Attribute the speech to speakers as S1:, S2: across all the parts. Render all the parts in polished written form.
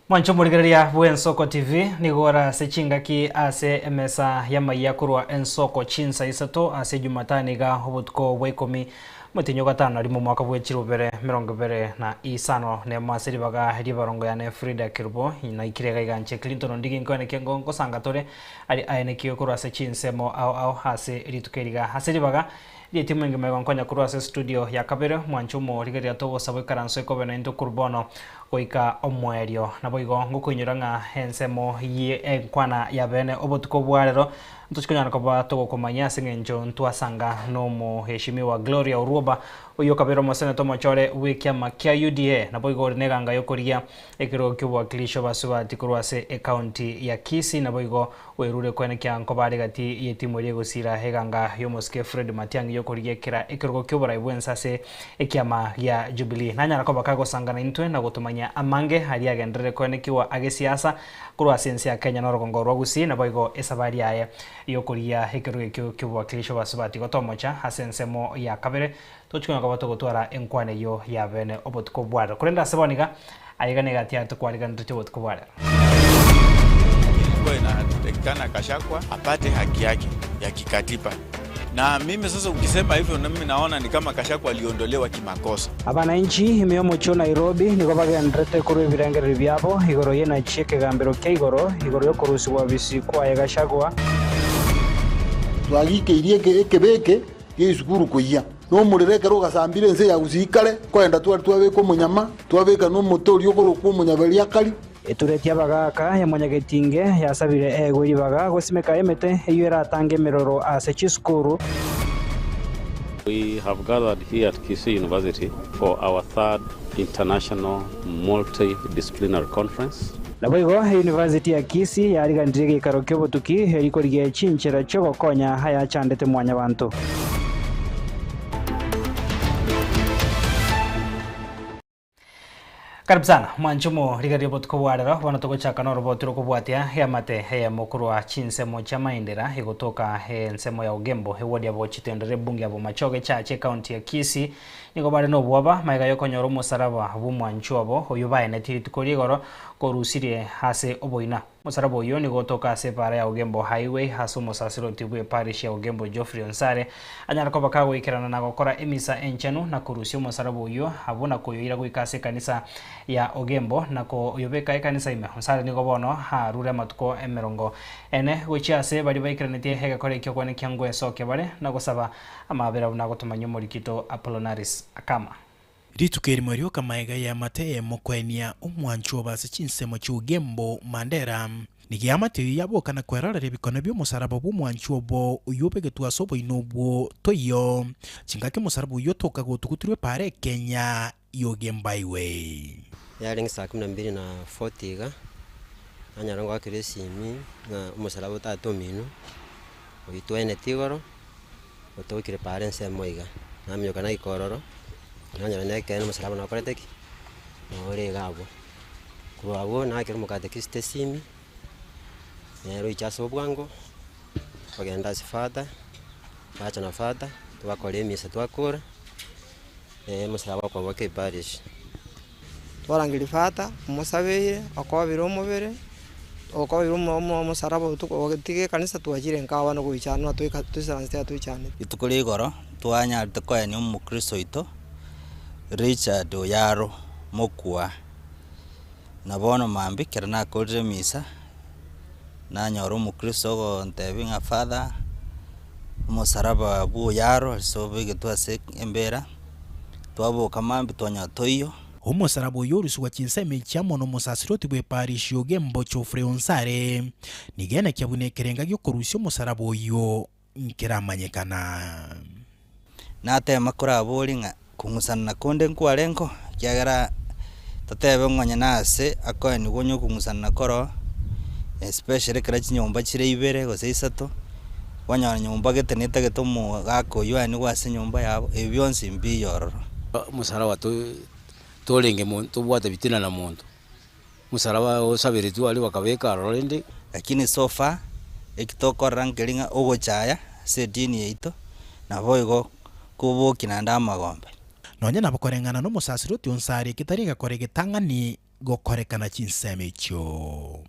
S1: Mwanche omorigereria bw'Ensoko TV, nigo ore ase chingaki ase emesa y'amayia korwa Ensoko chinsa isato ase Jumatano iga obotuko bwa ikomi omotienyi o gatano na rimo omwaka bwe chirobere 25 nemo ase ribaga ri'ebarongo yane Frida Kerubo naikire iga iga nche Clinton Ondigi nkoenekie ngo ngosanga tore aria aenekiwe korwa ase chinsemo ao ao ase rituko eri iga ase ribaga Rietimo engima egonkonya korwa ase estudio ya kabere, mwanche omorigereria togosaba oikaranso ekobe naintwe korwa bono goika omoerio. Naboigo ngokoinyora ng'a ensemo ye enkwana ya bene obotuko bwa rero ntochi konyara koba togokomanyia ase eng'encho ntwasanga nomoheshimiwa Gloria Orwoba oyio okabeire omoseneta omochore bw'ekiama kia UDA naboigo ore neganga yokorigia ekerogo ki'obowakilisho basubati korwa ase ecounty ya Kisii naboigo Oerure koenekia nkoba are gati y'etimu eria egosiira eganga y'omosike Fred Matiang'i y'okorigia kera ekerogo ki'oborai bw'ense ase ekiama gia Jubilee. Nanyara koba kagosangana intwe na gotomanyia amange aria agenderere koenekiwa agesiasa korwa ase ense ya Kenya na orogongo rwa Gusii naboigo esabari yaye y'okorigia ekerogo ekio ki'obowakilishi obasubati gotomocha ase ensemo ya kabere tochi konya koba togotwara enkwana eyio ya bene obotuko bwarero. Korende ase bono iga, aiga nigo atiarete kwariganeretie obotuko bwa rero.
S2: Ilikuwa inatakikana Gachagua apate haki yake ya kikatiba, na mimi sasa ukisema hivyo na mimi naona ni kama Gachagua aliondolewa kimakosa.
S3: Abanainchi ime y'omochie o Nairobi nigo bagendererete korwa ebirengererio biabo igoro y'enachi y'ekegambero kia igoro igoro y'okorusigwa bisi kwaye Gachagua.
S4: Twagikeirie ekebe eke gi'esukuru koyia, na omorero ekero ogasambire ense ya Gusii kare, nkoenda tware twabeka omonyama, twabeka nomote oria okorokwa omonyabariakari.
S3: Etureti y'abagaaka ya Mwanyagetinge yasabire eegwe ribaga gosimeka emete eyio eratange emeroro ase chisukuru.
S5: We have gathered here at Kisii University for our third international multi-disciplinary conference.
S3: Naboigo Eyunivasiti ya Kisii yariganirie egeikaro ki'obotuki erio korigia chinchera chi'ogokonya ayachandete mwanyabanto.
S1: Karibu sana mwanche omorigereria obotuko bwa rero bono togochaka noroboti rokobwatia eamate eyemo korwa chinsemo chi'amaendera egotoka ensemo ya Ogembo eward ya Bochitendere ebunge ya Bomachoge Church ecounty ya Kisii Nigo bare nobwoba magega y'okonyora omosaraba bw'omwanchwa obo, oyio baenetie rituko ri'igoro korusirie ase oboina. Omosaraba oyio nigo otoka ase epaara ya Ogembo Highway ase omosasiroti bw'eparish ya Ogembo Geoffrey Onsare anyare koba kagoikerana na gokora emisa enchenu na korusia omosaraba oyio abwo na koyoira goika ase ekanisa ya Ogembo na koyobeka ekanisa ime. Onsare nigo bono arure amatuko emerongo ene gochia ase baria baikeranetie egekora ekio kwenekia ngwesokia bare na gosaba Amaabera buna agotomanyia omorikito Apollonaris akama.
S6: Rituko erimo rioka magega y'eamate eyemo koenia omwancho obo ase chinsemo chi'Ogembo, Mandera. Nigo eamate eyio yaboka na kwerorera ebikono bi'omosaraba bw'omwancho obo oyio obegetwe ase oboina obwo toiyo. Chingaki omosaraba oyio otoka gotugutirwe epaara ekenya y'Ogembo Highway.
S7: Yarenge saa kumi na mbili na forty iga, nanyora ngoakerwa esimi ng'a omosaraba o tata omino, oyio twaeneti igoro. Otokire paara ensemo iga, naminyoka naika ororo, nanyora nekeene omosalaba nokorete ki? Nore iga abwo. Korwa abwo nakera omokatekista esimi, nere oicha ase obwango, ogenda ase father, bacha na father, twakora emisa twakora, omosalaba okoboka eparish.
S8: Twarangeria Father, omosabeire, okobire omobere, okobire omo omo omosaraba otuko ogotiga ekanisa twachire nka abana goichana toika toisaranse tiga toichanete.
S9: Rituko ria igoro twanyarete koenia omokristo oito Richard Oyaro Mokua, na bono mambia ekero nakorire emisa, nanyora omokristo ogontebia ng'a father, omosaraba bwa Oyaro ase obegetwe ase embera. Twaboka mambia twanyora toiyo.
S6: Omosaraba oyio orusigwa chinsemo echi amo nomosasiroti bw'eparish y'Ogembo Geoffrey Onsare, nigo enekia buna ekerenga gi'okorusia omosaraba oyio nkeramanyekana.
S9: Natema koraborie ng'a kong'usanana konde nkwarengeo, ekiagera totebe ng'a onye nase akoenigwa onye okong'usanana koroo, especially ekero chinyomba chire ibere gose isato. Kwanyora nyomba gete netagete omogaka oyio aenigwe ase enyomba yabo, ebi bionsi mbiya ororo.
S10: Omosalaba to torenge monto tobwate bitina na monto, omosalaba osaberetwe aria bakabeka aroro rende.
S9: Lakini so far, eki tokorora nkeri ng'a ogochaya ase edini yaito, naboigo kobokia naende amagombe.
S6: Nonya nabo koreng'ana nomosasiroti onsi are getari egekora egetang'ani. gokorekana chinsemo echio.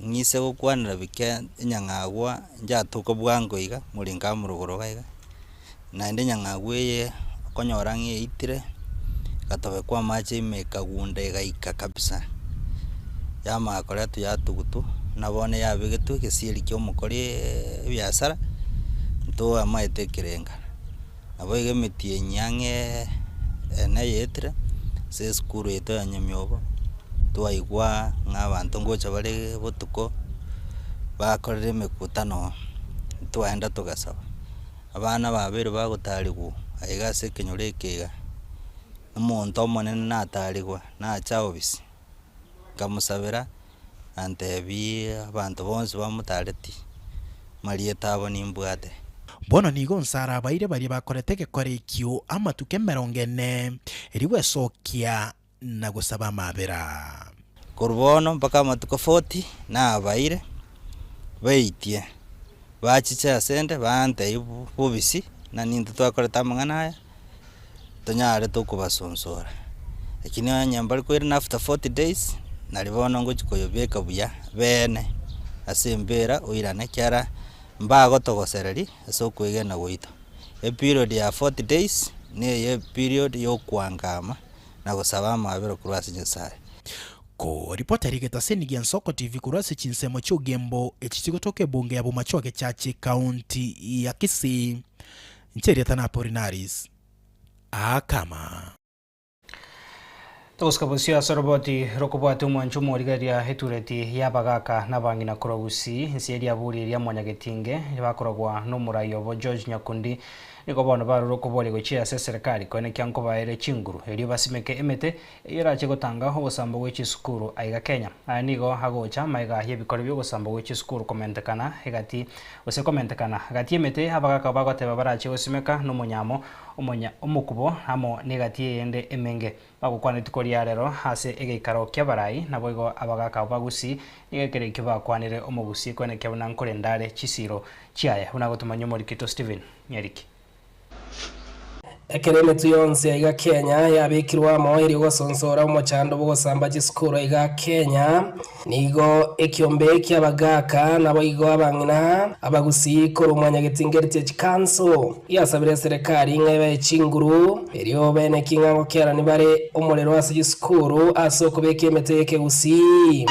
S9: Ng'ise gokwanera bike enyang'agwa njatoka bwango iga, morenga amorogoro iga iga, naende enyang'agwa eye okonyora ng'a eitire, egatobekwa amache ime ekagunda egaika kabisa, yamanya koretwa yatugutwa, buna bono yabegetwe egesieri kia omokori ebiasara, ntoamaete ekerenga. Nabo iga emetienyi ang'e ene yaetire, ase esukuru yaito ya Nyamiobo, twaigwa ng'a abanto ngocha bare botuko, bakorire emekutano, twaenda togasaba. Abana babeire bagotarigwa aiga ase ekenyoro eke iga, omonto omonene natarigwa, nacha obisi, nkamosabera, antebiaa abanto bonsi bamotareti, marieta abo nimbwate.
S6: Bono nigo Nsara abaire baria bakorete egekora ekio amatuko emerongo ene, erio gwesokia na gosaba amabera.
S9: Korwa bono mpaka amatuko forty nabaire, baitie, bachiche asende bantebie bobisi, na nintwe twakorete amang'ana aya, tonyare tokobasonsora. Lakini onye mbare koirana after 40 days, nari bono ngochia koyobeka buya beene ase embera oirane ekiagera mbagotogosereria ase okoegena gwaito. Eperiod ya 40 days neye eperiod ya okoangama na gosaba amabera korwa ase Nyasaye.
S6: Koripota rigetaseni gia Nsoko TV korwa ase chinsemo chi'Ogembo echi chigotoka ebunge ya Bomachoge Church ekaunti ya Kisii. Inche erieta na Apolinaris Akama.
S1: Togosika bosio ase oroboti rokobwatia omwancho omorigereria etureti y'abagaka na abang'ina korwa Gusii, ense eria buri eria Mwanyagetinge, bakoragwa nomorai obo George Nyakundi, nigo bono barure okoboria gochia ase eserekari koenekia nkobaere chinguru erio basimeke emete eyio erache gotanga ogosambo gwe chisukuru aiga Kenya. Aya nigo agocha magega y'ebikore bi'ogosambo gwe chisukuru komentekana egati gose komentekana gati y'emete abagaka bagoteba barache gosimeka nomonyamo omonya omokubo amo negati eyende emenge. Bagokwana rituko ria rero ase egeikaro ki'abarai, naboigo abagaka ba Gusii nigo ekero ekio bakwanire omogusii koenekia buna nkorenda are chisiiro chiaye, buna agotomanyia omorikito Stephen Nyariki.
S11: Ekero emetwe yonsi aiga Kenya yabekirwe amo erio gosonsora omochando bw'ogosamba chisukuru aiga Kenya, nigo ekiombe ki'abagaaka naboigo abang'ina abagusii korwa Mwanyagetinga Heritage Council giasabire eserekari ng'a ebae chinguru erio bene king'a ngokerani bare omorero ase chisukuru ase okobeka emete y'ekegusii.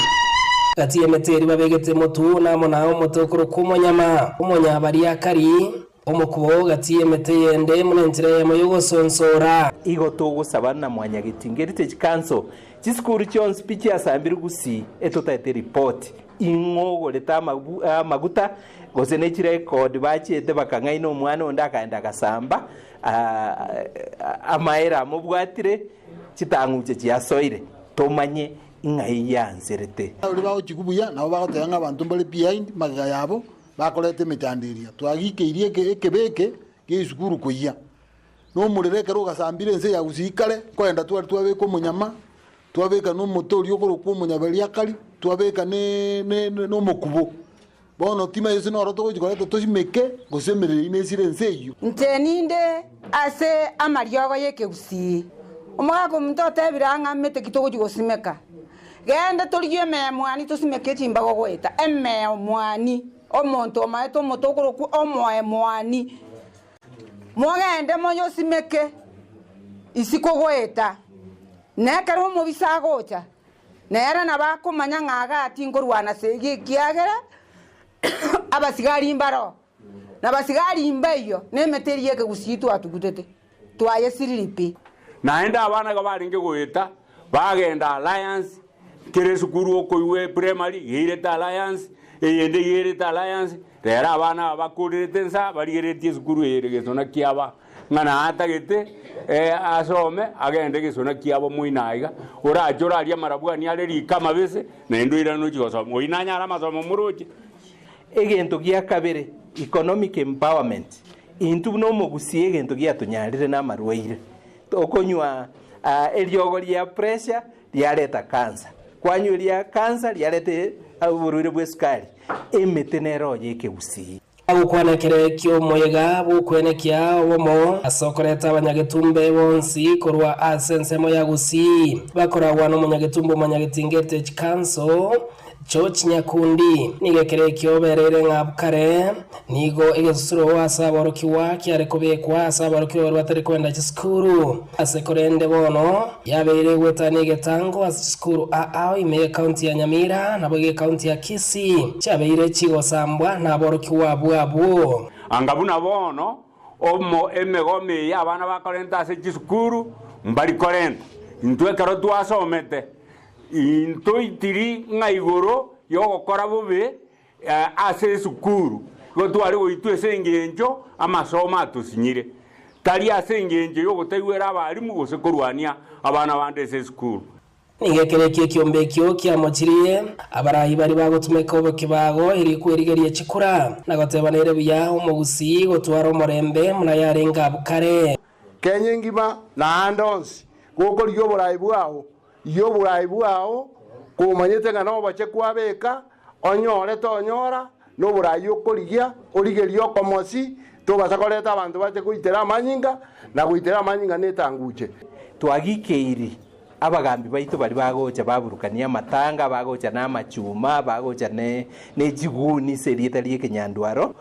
S11: Gati y'emete eria babegete motu namo na omote okorokwa omonyama, omonyabariakari, Omokubo gati y'emete eyende buna enchera eyemo y'ogosonsora.
S12: Igo togosaba na Mwanyagetinga Heritage Council chisukuru chionsi pi chiasambirwe gusii etotaete report ing'o ogorete amaguta gose ne chirecord bachiete bakang'aina omwana onde akaenda agasamba amaera amobwatire chitang'uche chiasoire tomanye ing'ai yaanserete.
S4: Baria bagochigwa buya nabo bagoteba ng'a abanto mbare behind magega yabo Bakoreta emechando eria, twagikeirie eke ekebe eke gi'esukuru koyia. Na omorero ekero ogasambire ense ya Gusii kare, nkoenda tware twabeka omonyama, twabeka na omote oria okorokwa omonyabariakari, twabeka ne ne na omokubo. Bono timanyeti noro togochi koreta tosimeke, gose emerero eyio nesire ense eyio.
S13: Inche ninde ase amariogo y'ekegusii. Omogaka omonto otebire ang'a mete ki togochia gosimeka. Genda torigie emeemwani tosimeke chimbago goeta emeomwani, omonto omaete omote okorokwa omoemwani. Mogende moyosimeke isiko goeta, na ekero omobisa agocha, nere nabo akomanya ng'a igaa tinkorwana segi ekiagera abasigari mbaroo. Na basigari mbaiyo nemete eria y'ekegusii twatugutete, twayesiriri pi.
S14: Naende abana iga barenge goeta, bagenda Alliance, kera esukuru okoigwa eprimary iga eirete Alliance, eyende iga eirete Alliance, rero abana aba bakorerete nsa barigereretie esukuru eye ere gesona kiaba ng'a naatagete asome agende gesona kiabo moino aiga, orache orarie amarabwani are riko amabese, naende oirane ochie gosoma, oyio nanyare amasomo moroche.
S12: Egento gia kabere, economic empowerment, intwe buna omogusii egento giatonyarire namarwaire, tokonywa eriogo ria pressure riareta cancer, kwanywa eria cancer riareta oborwaire bwa esukari, emete nero oye ekegusii.
S11: Agokwana ekere ki'omoyega bw'okwenekia obomo ase okoreta abanyagetumbe bonsi korwa ase ensemo ya Gusii, bakoragwa nomonyagetumbe Omonyagetinga Heritage Council, George Nyakundi. Nigo ekero ekio bereire ng'a abwo kare nigo egesusuro ase aborokigwa kiare kobekwa ase aborokigwa baria batari kogenda chisukuru. Ase korende bono yabeire egwetania egetango ase chisukuru aa ime y'ecounty ya Nyamira naboigo ecounty ya Kisii chiabeire chigosambwa naborokigwa abwo abwo.
S14: Anga buna bono omo emegoma eye abana bakorenta ase chisukuru mbari korenta. Intwe ekero twasomete, intoitiri ng'a igoro y'ogokora bobe ase esukuru, igo tware goitwa ase engencho amasomo atosinyire, tari ase engencho y'ogotaigwera abalimu gose korwania abana bande ase esukuru.
S11: Nigo ekero ekio ekiombe ekio kiamochirie abarai baria bagotumeka obokebago erio kwerigeria chikura, na goteba nere buya omogusii gotwara omorembe buna yarenge abwo kare.
S15: Kenya engima na aande onsi, gokorigia oborai bwao, Rigia oboraai bwao, komanyete ng'a noboche kwabeka, onyore tonyora, noboraai okorigia, origerie okomosi, tobasa koreta abanto bache goitera amanyinga, na goitera amanyinga netanguche.
S12: Twagikeiri abagambi baito baria bagocha baburukania amatanga, bagocha namachuma, bagocha ne chiguni ase erieta ri'ekenyandwaro,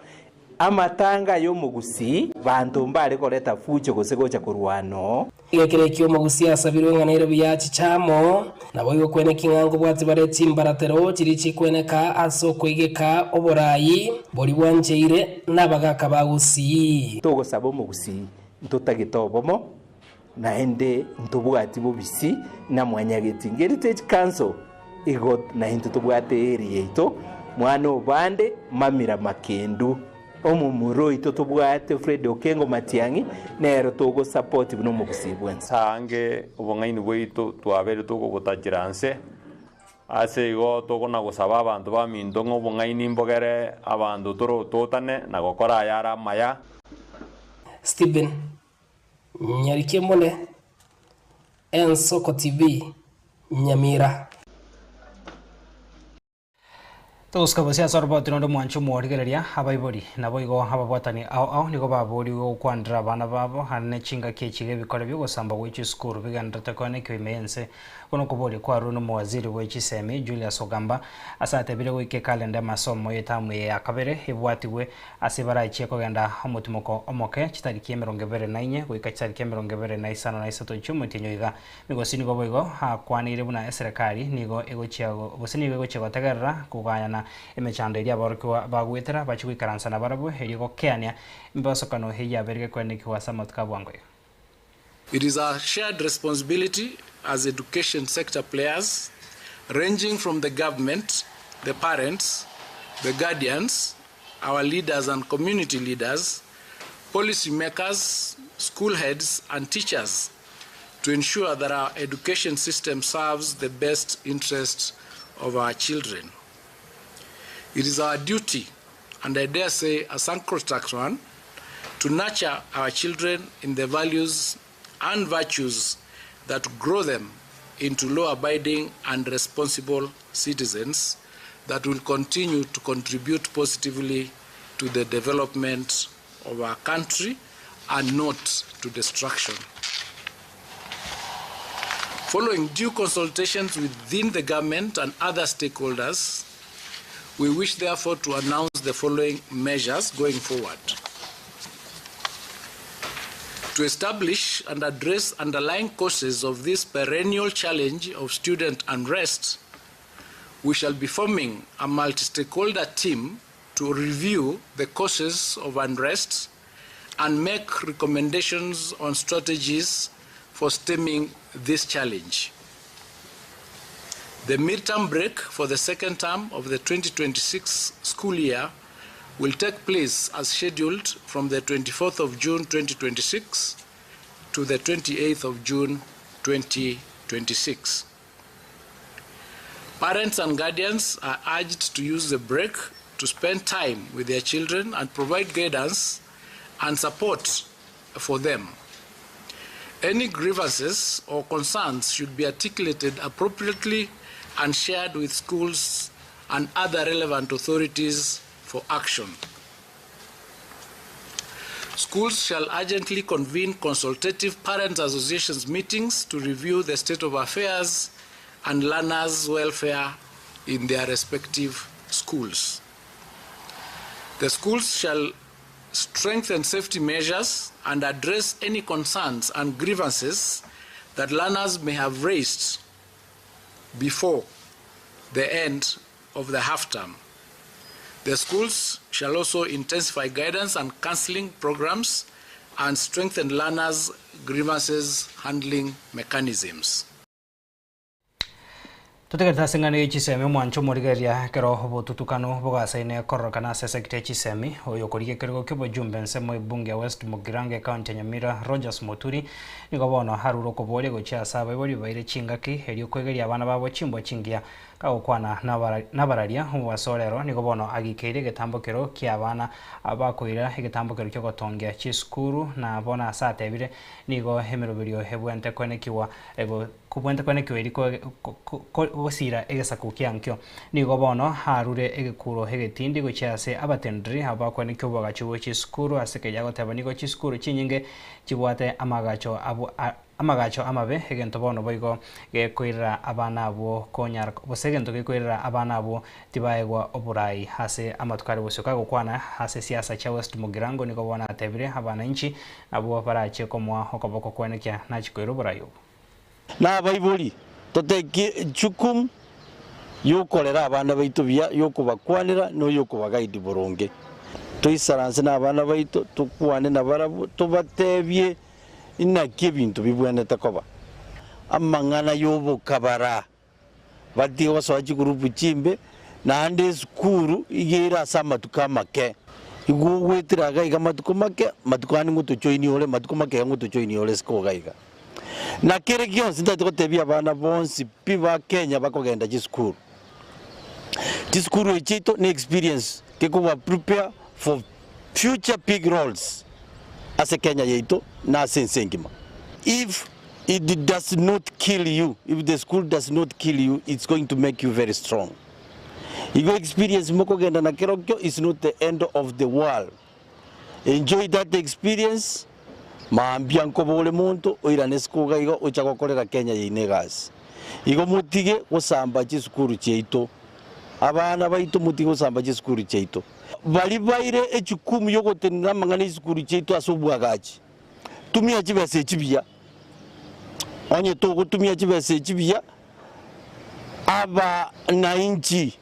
S12: Amatanga y'omogusii, banto mbare koreta fujo gose gocha korwana oo.
S11: Egekero ekio omogusii asabirwe ng'a nere buya achiche amo, naboigo kweneki ng'a nkobwati bare chimbaratero chiria chikweneka ase okoigeka oboraai boria bwancheire nabagaaka ba Gusii.
S12: Togosaba omogusii ntotagete obomo, naende ntobwati bobisi na mwanyageti. Heritage Council igo naintwe tobwate area yaito, mwana obande mamira makendu. Omomura oito tobwate Fred Okengo Matiang'i nero togo support buna omogusii bwensi.
S16: Aange obong'aini bwaito twabeire tokobotachera nse, ase igo tokona gosaba abanto baminto ng'a obong'aini mbogere abanto torototane na gokora ayare amaya.
S11: Stephen Nyarikiemone, Ensoko TV, Nyamira.
S1: Togosuka bosie ase oroboti nonde omwanchi omworigereria, abaibori, naboigo ababwatani ao ao nigo baborigwe gokwanera abana babo ande ne chingaki echi iga ebikore bi'ogosamba gwe chisukuru bigendererete koenekigwa ime y'ense. Okwo nokoboria kwarure nomowaziri bwe chisemi Julius Ogamba ase atebire goika ekalenda y'amasomo y'etamu eye ya kabere ebwatigwe Ase barachie kogenda omotimoko omoke, chitariki emerongo ebere na inye goika chitariki emerongo ebere na isano na isato chi'omotienyi oiga. Migosi nigo boigo akwaneire buna eserekari nigo egochia gose nigo egochia gotegerera kogayana emechando eria aborokigwa bagoetera bachie goikaransa nabarabwo erio gokeania embosokano eyio yabeire gekoenekigwa ase amatuko a bwango iga.
S17: It is our shared responsibility as education sector players, ranging from the government, the parents, the guardians, our leaders and community leaders, policy makers, school heads and teachers to ensure that our education system serves the best interests of our children. It is our duty, and I dare say a sacrosanct one, to nurture our children in the values and virtues that grow them into law-abiding and responsible citizens that will continue to contribute positively to the development of our country and not to destruction. Following due consultations within the government and other stakeholders, we wish therefore to announce the following measures going forward. To establish and address underlying causes of this perennial challenge of student unrest, we shall be forming a multi-stakeholder team to review the causes of unrest and make recommendations on strategies for stemming this challenge. The midterm break for the second term of the 2026 school year will take place as scheduled from the 24th of June 2026 to the 28th of June 2026. Parents and guardians are urged to use the break to spend time with their children and provide guidance and support for them. Any grievances or concerns should be articulated appropriately and shared with schools and other relevant authorities for action. Schools shall urgently convene consultative parents associations meetings to review the state of affairs and learners' welfare in their respective schools. The schools shall strengthen safety measures and address any concerns and grievances that learners may have raised before the end of the half term. The schools shall also intensify guidance and counseling programs and strengthen learners' grievances handling mechanisms.
S1: Totegerete ase eng'ana ye chisemi omwancho omorigereria ekero obotutukano bogasaine kororokana ase esecta ye chisemi. Oyo okorigia ekerogo ki'obojumbe ensemo ebunge ya West Mugirango ecounty ya Nyamira Rogers Muturi nigo bono arure okoboria gochia ase abaibori baire chingaki erio koegeria abana babo chimbwa chingiya Kagokwana nabararia omobaso o rero, nigo bono agikeire egetambokero ki'abana bakoira egetambokero ki'ogotongia chisukuru, na bono ase atebire, nigo emeroberio ebwente koenekigwa kobwente koenekigwa eri gosira egesaku kiankio. Nigo bono arure egekuro egetindi gochia ase abatendri abwo bakoenekia oboagachi bwe chisukuru ase keria agoteba nigo chisukuru chinyinge chibwate amagacho abwo Amagacho amabe, egento bono boigo gekoirera abana abwo konyara, gose egento gekoirera abana abwo tibaegwa oborai ase amatuko are bosio. Kagokwana ase siasa chia West Mugirango nigo bono atebire abananchi nabwo barache komoa okoboko kwenekia nachi koira oborai obo.
S18: Na abaibori totake jukumu yokorera abana baito buya, yokobakwanera na oyokobagaidi boronge. Toisaranse na abana baito, tokwane nabarabwo, tobatebie Inaki ebinto bibwenerete koba? Amang'ana y'obokabara, batige gosoa chigurupu chimbe, naende esukuru iga ere ase amatuko amake. Igo ogwetera iga iga amatuko make, matuko ande ngotochoinia ore, matuko make iga ngotochoinia ore isiko iga iga. Na kere gionsi ntagete gotebia abana bonsi pi ba Kenya bakogenda chisukuru, chisukuru echi chiaito ne experience gekoba prepare for future big roles ase Kenya yaito na ase ense engima. If it does not kill you, if the school does not kill you, it's going to make you very strong. Igo experience mokogenda na kerokio is not the end of the world. Enjoy that experience, mambia nkoba ore monto oirane isiko iga iga ocha gokorera Kenya yaino egasi. Igo motige gosamba chisukuru chiaito, abana baito motige gosamba chisukuru chiaito. Baria baire echukumu y'ogotenena amang'ana y'esukuru chiaito ase obwagachi, tumia chibesa echi buya. Onye togotumia chibesa echi buya, abanainchi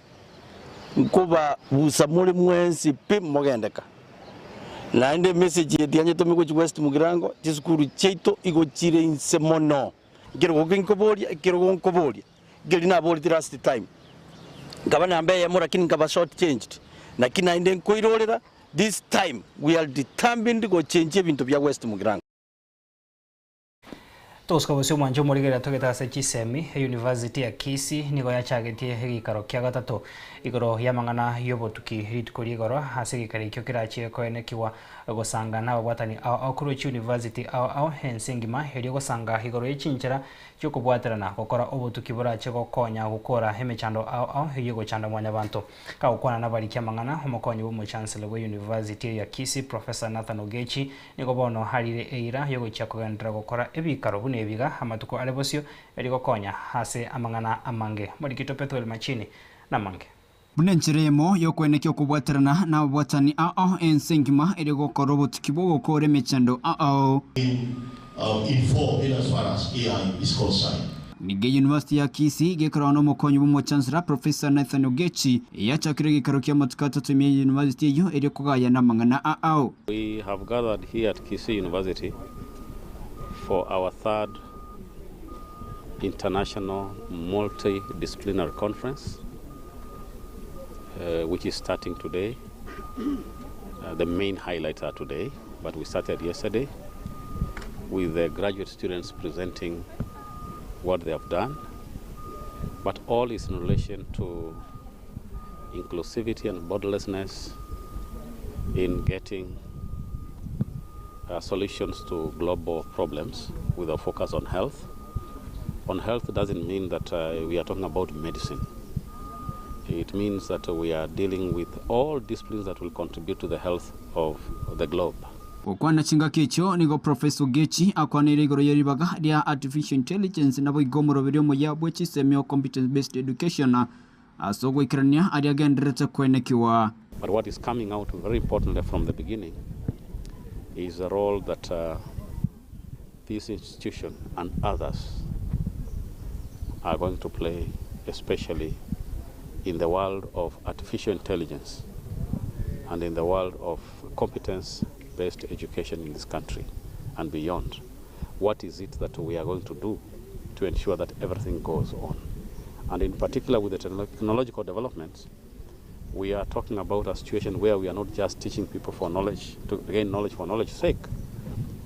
S18: nkobabusa more mwensi pi mogendeka. Naende emessage eye tiga nyetome gochia West Mugirango, chisukuru chiaito igo chire inse mono. Ekerogo nkoboria, ekerogo nkoboria. Nkeri naborete last time, nkaba namba eyemo lakini nkaba short changed, naki naende nkoirorera this time we are determined gochenjia ebinto bia West Mugirango.
S1: Togosuka bosio omwancho omorigereria togete ase chisemi, Eyunivasiti ya Kisii nigo yachagetie egeikaro kia gatato igoro y'amang'ana y'obotuki rituko ri'igoro ase egeikaro ekio kerachie koenekigwa gosanga nababwatani ao ao korwa chiyunivasiti ao ao ense engima erio gosanga igoro ye chinchera chi'okobwaterana gokora obotuki borache gokonya gokora emechando ao ao eyio egochanda mwanyabanto. Kagokwana nabariki amang'ana, omokonyi bw'omochancellor bw'eyunivasiti ya Kisii Professor Nathan Ogechi nigo bono arire eira yogochia kogenderera gokora ebikaro buna ebiga amatuko are bosio erio gokonya ase amang'ana amange. Morikito Pethuel Machini namange.
S19: Buna enchera eyemo y'okwenekia okobwaterana nababwatani ao ense engima erio gokora obotuki bw'ogokoora emechando ao. Nigo Eyunivasiti ya Kisii gekoragwa nomokonyi bw'omochancellor Professor Nathan Ogechi eyachakire egeikaro ki'amatuko atato ime y'eyunivasiti eyio erio kogayana amang'ana ao.
S5: We have gathered here at Kisii University for our third international multidisciplinary conference uh, which is starting today. Uh, the main highlights are today, but we started yesterday with the graduate students presenting what they have done. But all is in relation to inclusivity and borderlessness in getting uh, solutions to global problems with a focus on health. On health doesn't mean that uh, we are talking about medicine. It means that we are dealing with all disciplines that will contribute to the health of the globe.
S19: Gokwana chingaki echio nigo Professor Ogechi akwaneire igoro ye ribaga ria Artificial Intelligence naboigo omoroberi omoyia bwe chisemi o Competence Based Education ase ogoikerania aria agendererete koenekiwa.
S5: But what is coming out very importantly from the beginning is the role that uh, this institution and others are going to play, especially in the world of artificial intelligence and in the world of competence-based education in this country and beyond. What is it that we are going to do to ensure that everything goes on? And in particular with the technological developments, we are talking about a situation where we are not just teaching people for knowledge, to gain knowledge for knowledge's sake,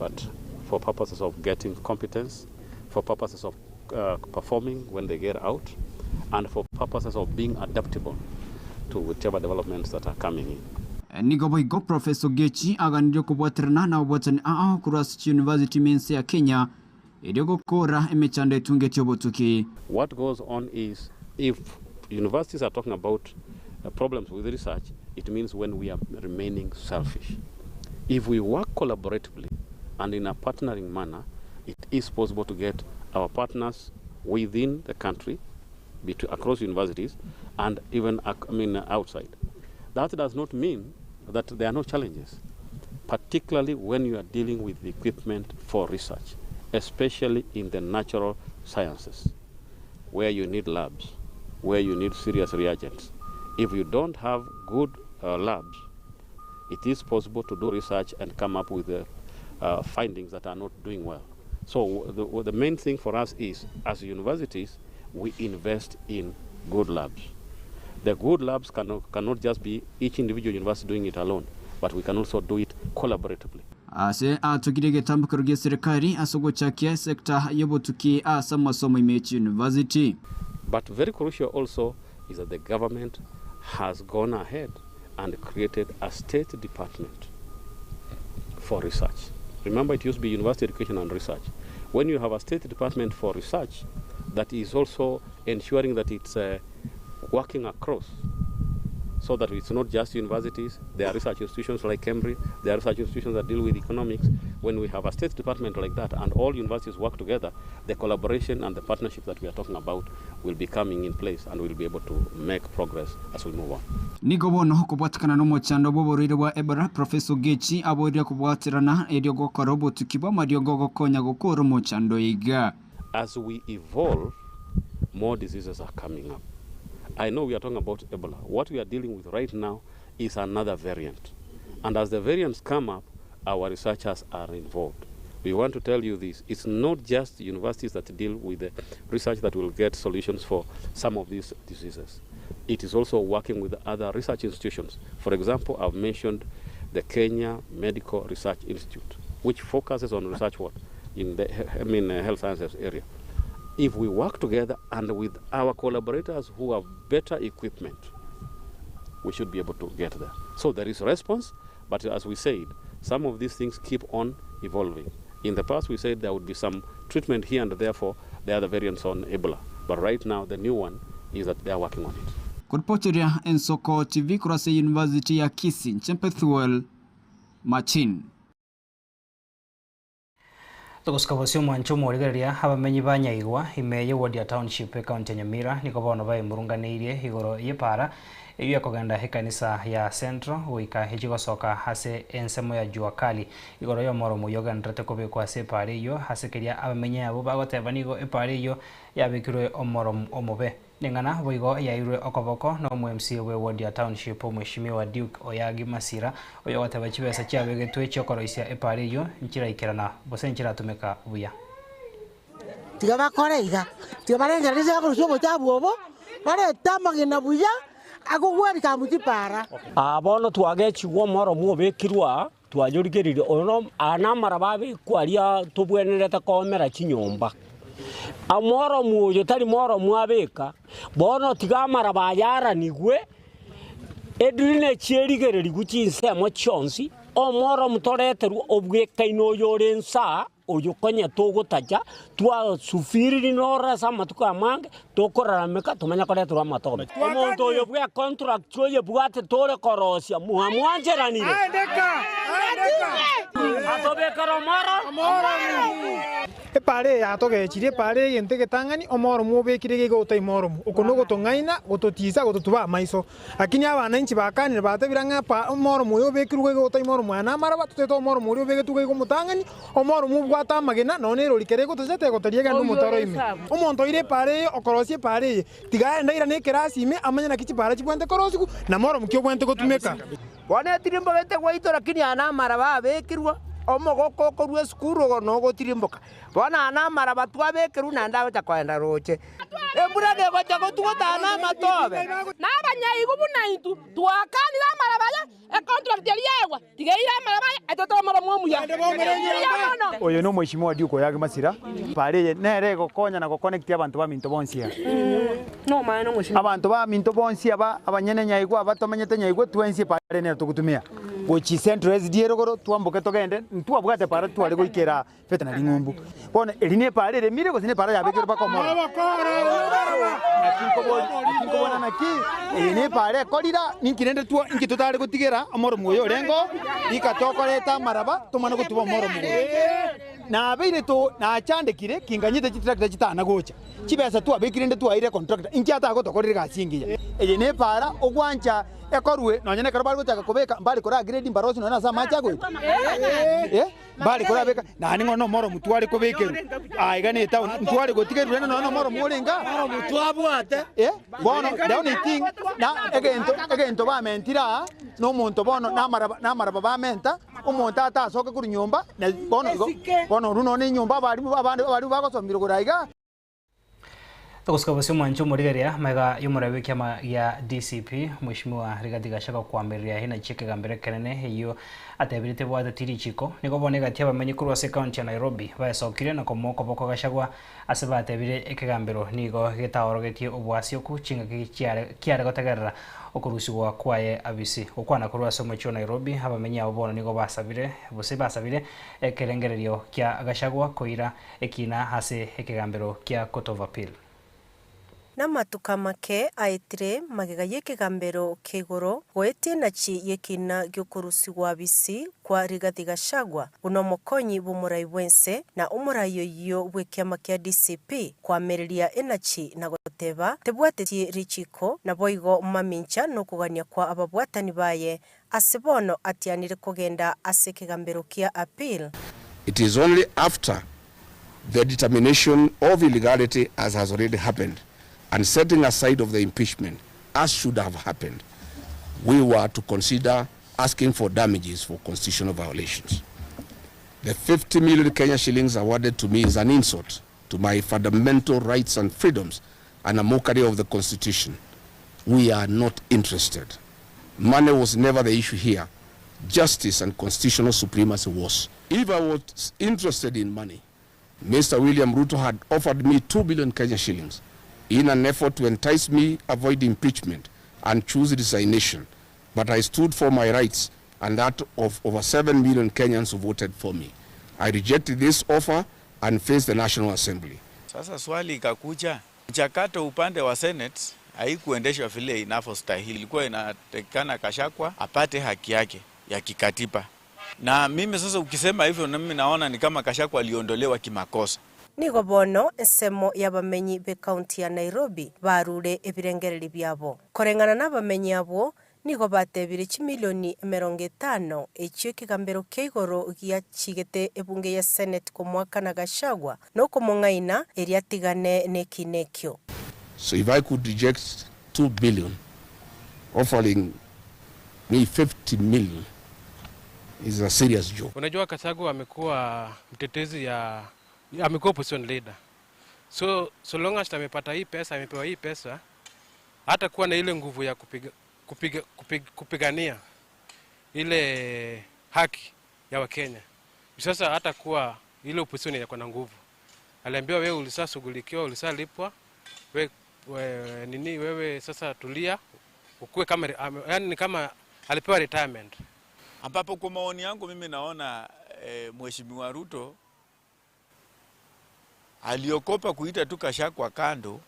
S5: but for purposes of getting competence, for purposes of performing when they get out, and for purposes of being adaptable to whichever developments that are coming in.
S19: Nigo boigo Professor Ogechi aganirie kobwaterana na obwatani ao korwa ase chiuniversity ime ense ya Kenya erio gokora emechando etungetie obotuki.
S5: What goes on is if universities are talking about problems with research, it means when we are remaining selfish. If we work collaboratively and in a partnering manner, it is possible to get our partners within the country, across universities, and even outside. That does not mean that there are no challenges, particularly when you are dealing with equipment for research, especially in the natural sciences, where you need labs, where you need serious reagents. If you don't have good labs, it is possible to do research and come up with findings that are not doing well. So the main thing for us is, as universities, we invest in good labs. The good labs cannot just be each individual university doing it alone, but we can also do it collaboratively.
S19: Ase atugire egetambokero gia serikali ase ogochakia sector y'obotuki ase amasomo ime university.
S5: But very crucial also is that the government has gone ahead and created a state department for research. Remember, it used to be university education and research. When you have a state department for research that is also ensuring that it's working across, so that it's not just universities, there are research institutions like Cambridge, there are research institutions that deal with economics. When we have a state department like that and all universities work together, the collaboration and the partnership that we are talking about will be coming in place and we'll be able to make progress as we move on.
S19: Nigo bono kobwatikana n'omochando bw'oborwaire bwa Ebola, Professor Ogechi aboria kobwaterana erio gokora obotuki bw'amariogo gokonya gokora omochando iga.
S5: As we evolve, more diseases are coming up. I know we are talking about Ebola. What we are dealing with right now is another variant. And as the variants come up, our researchers are involved. We want to tell you this. It's not just universities that deal with the research that will get solutions for some of these diseases. It is also working with other research institutions. For example, I've mentioned the Kenya Medical Research Institute, which focuses on research what? In the health sciences area. If we work together and with our collaborators who have better equipment, we should be able to get there. So there is response, but as we said, some of these things keep on evolving. In the past, we said there would be some treatment here and there for the other variants on Ebola. But right now, the new one is that they are working on it.
S19: Kuripotiria Ensoko TV kurase University ya Kisii, Nchempethuel Machin.
S1: Togosika omwancho omorigereria abamenyi ba Nyaigwa ime ye ward ya township ekaunti ya Nyamira nigo bono baemurunganeirie igoro y'epara eyo ekogenda ekanisa ya Central goika echigosoka ase ensemo ya Jua Kali igoro y'omoromo oyo ogendererete kobekwa ase epara eywo ase keria abamenyi abo bagoteba nigo epara eywo yabekirwe omoromo omobe neng'ana boigo yairwe okoboko na omo MC bwe ward ya township omweshimiwa Duke Oyagi Masira oyo ogoteba chibesa chiabegetwe chiokoroisia epara eywo nchiraikerana gose nchiratumeka buya.
S20: Tiga bakore iga tiga barengereria bakorusia obochabu obo barete amagena buya akogwerika muchipara.
S21: Bono twagechigwa omoro obekirwa twajorigereire ono ana maraba abekwa tobwenerete komera chinyomba amoro muoyo tari moro mwabeka bono tiga amaraba ayaranigwe edurine chierigererigu chinsemo chionsi omoro mutoreterwa obwekaine oyo ore nsa. oyo konya togotacha, twasufiriri noro ase amatuko amange, tokorarameka tomanye koreterwa amatobe. Omonto oyo bw'econtract oyebwate tore korosia, mwamwancheranire? Atobekere omoro?
S2: Epaara eye yatogechirie, epaara eye egento egetang'ani, omoromo obekire iga igo otaima oromo. Oko nogotong'aina, gototiisa, gototuba amaiso. Lakini abananchi bakanire batebire ng'a epa omoromo oyo obekirwe iga igo otaima oromo aya namaraba, totaete omoromo oria obegetwe iga igo omotang'ani, omoromo obwate amagena, nonya na erori kere egotocha tegotoria egende omotaro ime. Omonto oire epaara eye, okorosia epaara eye, tiga aende airane ekerasi ime, amanye naki chipaara chibwenerete korosigwa, na moromo ki obwenerete gotumeka.
S22: Bono etirimbogete gwaito, lakini aya namaraba abekirwe, omogoko okorua esukuru ogo nogotirimboka. Bono aya namaraba twabekerwe naende agocha koenda roche. Embura negocha gotuguta aya namatobe.
S23: Na abanyaigu buna intwe twakanire amaraba aya, econtract eria yaegwa, tiga eire amaraba aya, etotore omoromo omuya. Mbuya mono.
S24: Oyo nomweshimiwa Duke Oyagi Masira, pare eye nere egokonya na goconnect abanto baminto bonsi aba. Abanto baminto bonsi aba abanyene nyaigwa aba tomenyete nyaigwa twensi epare nero togotumia gochi Central SDA rogoro twamboke togende ntwabwate para tware goikera feta na ring'umbu. Bono eri ne epara eremire gose ne epara yabekerwe mpaka omoro? Naki nkobori naki nkobona naki eye ne epara ekorira ninki rende twa inki totare gotigera omoromo oyo orenge oo rika tokoreta amaraba tomane gotuba omoromo oyo. Nabeire to nachandekire kinganyete chitractor chitana gocha, chibesa twabekire rende twaeire contractor inki atagotokorera egasi engiya. Eye ne epara ogwancha ekorwe nonye na ekero bare gochaka kobeka mbare kora grade mbarosie nonye nase amache agoeta eh. Mbare korabeka, naende ng'o nomoro tware kobekerwa aiga ne etown, ntware gotigerwa rende nonya nomoro orenge aa. Eh, bono the only thing na egento egento bamentire aa, na omonto bono na amaraba na amaraba bamenta, omonto atasoke korwa nyomba, na bono igo, bono orwo nonya enyomba abarimu abande abarimu bagosomia igoro aiga.
S1: Togosuka bosio omwancho omorigereria magega y'omorabi bw'ekiama gia DCP, Mweshimiwa Rigathi Gachagua koambereria enachi ekegambero ekenene eyio atebire tebwateti richiko. Nigo bono egati abamenyi korwa ase ekaunti ya Nairobi baesokire na komoa okoboko Gachagua ase batebire ekegambero nigo getaorogetie oboasioku chingaki chiare kiare gotegerera okorusigwa kwaye abisi. Gokwana korwa ase omochie o Nairobi abamenyi abo bono nigo basabire gose basabire ekerengererio kia Gachagua koira Ekina ase ekegambero kia Court of Appeal.
S25: Namatuko amake aetire magega y'ekegambero kia igoro goetia enachi y'ekiina gi'okorusigwa bisi kwa Rigathi Gachagua buna omokonyi bw'omorai bw'ense na omorai oyio bw'ekiama kia DCP koamereria enachi na goteba tebwatetie richiko naboigo mamincha nokogania kwa ababwatani baye ase bono atianire kogenda ase ekegambero kia Appeal.
S26: It is only after the determination of illegality as has already happened and setting aside of the impeachment as should have happened, we were to consider asking for damages for constitutional violations. The 50 million Kenya shillings awarded to me is an insult to my fundamental rights and freedoms and a mockery of the constitution. We are not interested. Money was never the issue here. Justice and constitutional supremacy was. If I was interested in money, Mr. William Ruto had offered me 2 billion Kenya shillings in an effort to entice me avoid impeachment and choose resignation. But I stood for my rights and that of over 7 million Kenyans who voted for me. I rejected this offer and faced the National Assembly.
S27: Sasa swali ikakuja, mchakato upande wa Senate haikuendeshwa vile inavyostahili. Ilikuwa inatakikana Gachagua apate haki yake ya kikatiba, na mimi sasa ukisema hivyo, na mimi naona ni kama Gachagua aliondolewa kimakosa.
S25: Nigo bono ensemo y'abamenyi b'ecounty ya Nairobi barure ebirengererio biabo. Koreng'ana n'abamenyi abwo, nigo batebire chimilioni 50 echio ekegambero kia igoro giachigete ebunge ya Senate komoakana Gachagua na okomong'aina erio atigane nekiina ekio.
S26: So if I could reject 2 billion, offering me 50 million is a serious joke.
S28: Unajua Gachagua amekuwa mtetezi ya amekuwa opposition leader. So, so long as amepata hii pesa, amepewa hii pesa, hata kuwa na ile nguvu ya kupiga, kupiga, kupiga, kupigania ile haki ya Wakenya. Sasa hata kuwa ile opposition iko na nguvu. Aliambiwa wewe ulishashughulikiwa, ulishalipwa, we, we, nini wewe sasa tulia, ukue kama yani ni kama alipewa retirement.
S27: Ambapo kwa maoni yangu mimi naona e, Mheshimiwa Ruto Aliokopa kuita tu Gachagua kando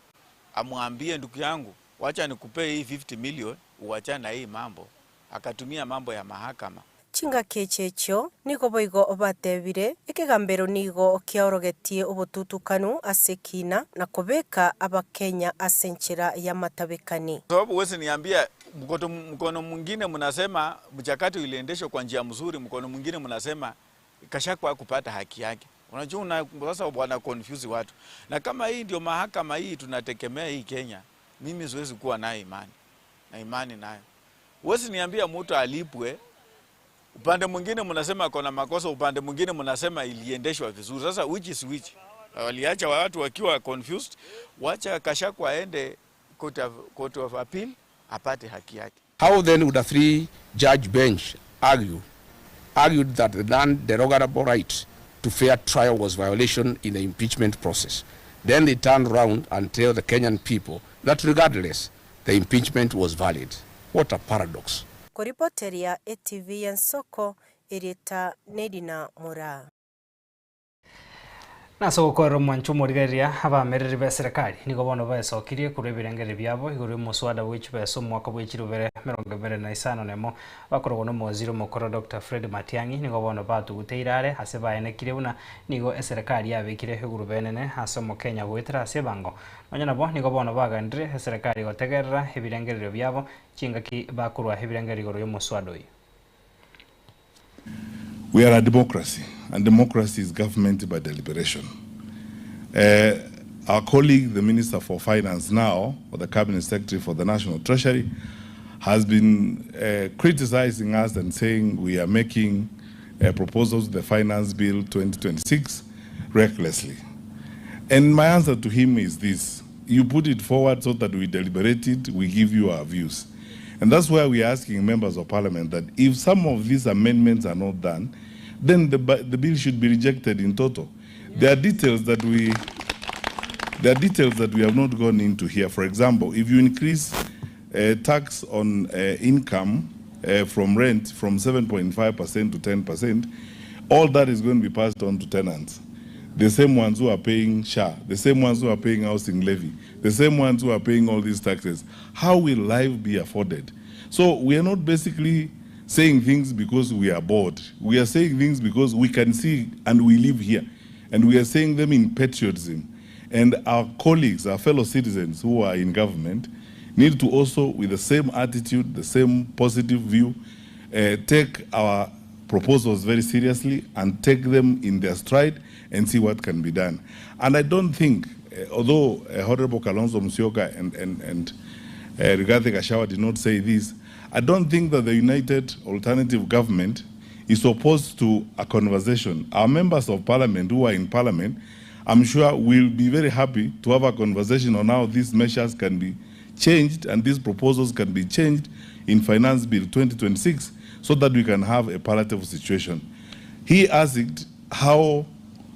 S27: amwambie ndugu yangu, wacha nikupee hii 50 million uachane na hii mambo. Akatumia mambo ya mahakama.
S25: Chingaki echi echio nigo boigo batebire, Ekegambero nigo kiaorogetie obotutukanu ase ekina na kobeka Abakenya ase enchera y'amatabekani.
S27: Kwa sababu huwezi niambia mkoto, mkono mwingine mnasema mchakato iliendeshwa kwa njia mzuri, mkono mwingine mnasema Gachagua hakupata haki yake. Unajua una, sasa wana confuse watu, na kama hii ndio mahakama hii tunategemea hii Kenya, mimi siwezi kuwa nayo imani na imani nayo. Huwezi niambia mtu alipwe, upande mwingine mnasema kuna makosa, upande mwingine mnasema iliendeshwa vizuri. Sasa which is which? Waliacha watu wakiwa confused, wacha Gachagua aende court of appeal apate haki yake.
S26: How then would a three-judge bench argued that the non-derogable right to fair trial was violation in the impeachment process? Then they turned round and tell the Kenyan people that regardless, the impeachment was valid. What a paradox.
S25: Koripoteria ATV Ensoko erieta Nedina Moraa.
S1: Nase ogokorera omwancho omorigereria abamereri be serikali nigo bono baesokirie korwa ebirengeri biabo igoro y'omoswada bwe chibesa omwaka bwe chirubere 25 nemo bakorogwa na omowaziri omokoro Dr. Fred Matiang'i nigo bono batuguteire are ase baenekire buna nigo eserikali yabekire egurube enene ase omokenya goetera ase ebango nonya nabo nigo bono baganire eserikali gotegerera ebirengererio biabo chingaki bakorwa ebirengererio igoro y'omoswada oyo.
S3: We are a democracy, and democracy is government by deliberation. Our colleague, the Minister for Finance now, or the Cabinet Secretary for the National Treasury, has been criticizing us and saying we are making proposals to the Finance Bill 2026 recklessly. And my answer to him is this: you put it forward so that we deliberate it, we give you our views. And that's why we are asking members of parliament that if some of these amendments are not done, then the bill should be rejected in toto. There are details that we have not gone into here. For example, if you increase tax on income from rent from 7.5% to 10%, all that is going to be passed on to tenants. The same ones who are paying SHA, the same ones who are paying housing levy, the same ones who are paying all these taxes. How will life be afforded? So we are not basically saying things because we are bored. We are saying things because we can see and we live here. And we are saying them in patriotism. And our colleagues, our fellow citizens who are in government, need to also, with the same attitude, the same positive view, take our proposals very seriously and take them in their stride and see what can be done. And I don't think, although Honorable Kalonzo Musyoka and Rigathi Gachagua did not say this, I don't think that the United Alternative Government is opposed to a conversation. Our members of parliament who are in parliament, I'm sure will be very happy to have a conversation on how these measures can be changed and these proposals can be changed in Finance Bill 2026 so that we can have a palatable situation. He asked how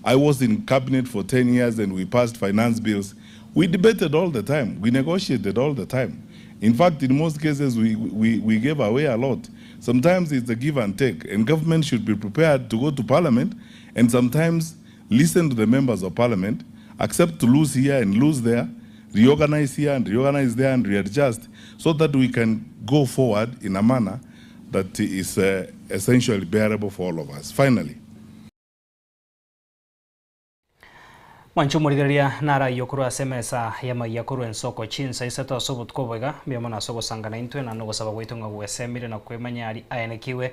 S3: I was in cabinet for 10 years and we passed finance bills. We debated all the time. We negotiated all the time. In fact, in most cases, we gave away a lot. Sometimes it's a give and take, and government should be prepared to go to parliament and sometimes listen to the members of parliament, accept to lose here and lose there, reorganize here and reorganize there and readjust so that we can go forward in a manner that is essentially bearable for all of us. Finally,
S1: Mwancho omorigereria naraiyo korwa ase emesa ya korwa ensoko chinsa isato ase obotuko boiga mbuya ase ogosangana intwe na nogosaba gwaito ng'a gwesemire na kwemanya ari aenekiwe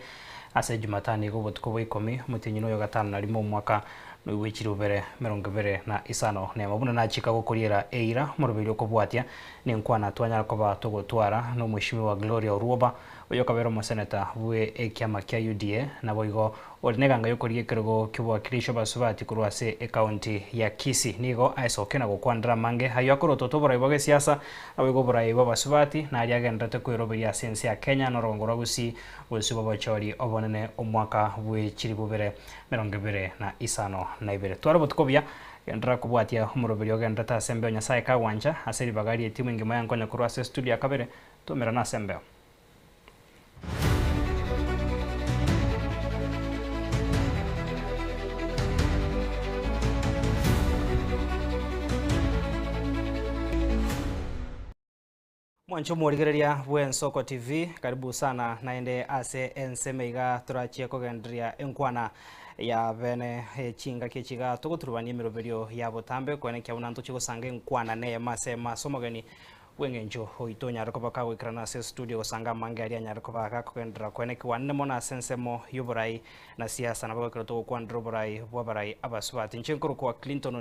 S1: ase jumatano iga obotuko bwa ikomi omotienyi na oyo gatano na rimo omwaka noigwechire obere 25 buna nachika gokoriera eira omoroberi okobwatia ninkwana twanyara koba togotwara na omweshimiwa Gloria Orwoba oyo okabera omoseneta bwe ekiama kia UDA nabo igo ori neganga yokoria ekerogo kiobwakilisho basubati korwa ase ekaunti ya Kisii nigo aesoke na gokwandera mange ayo akorototo oborai bwa gesiasa nabo igo oborai bwa basubati naria agenderete kweroberia ase ense ya Kenya norongo rwa Gusii gose bwa bochori obonene omwaka bwe chiribu bibere 25 twara obotuko buya gendera kobwatia omoroberi ogenderete ase embeo Nyasaye kagwancha ase ribaga ria etimu engima yankonya korwa ase studio ya kabere twamera ase embeo. Mwancho omorigereria bwa Ensoko TV, karibu sana naende ase ensemo iga torachie kogendereria enkwana ya bene chingaki echi iga togoturubania emeroberio ya botambe koenekia buna ntochie gosanga enkwana neyemo ase eyemo ase omogeni bw'eng'encho oito onyare koba kagoikerana ase estudio gosanga amange aria anyare koba gakogenderera koenekiwa nene mono ase ensemo y'oborai na siasa nabo ekero togokwanera oborai bw'abarai abasubati. Inche nkorokwa Clinton.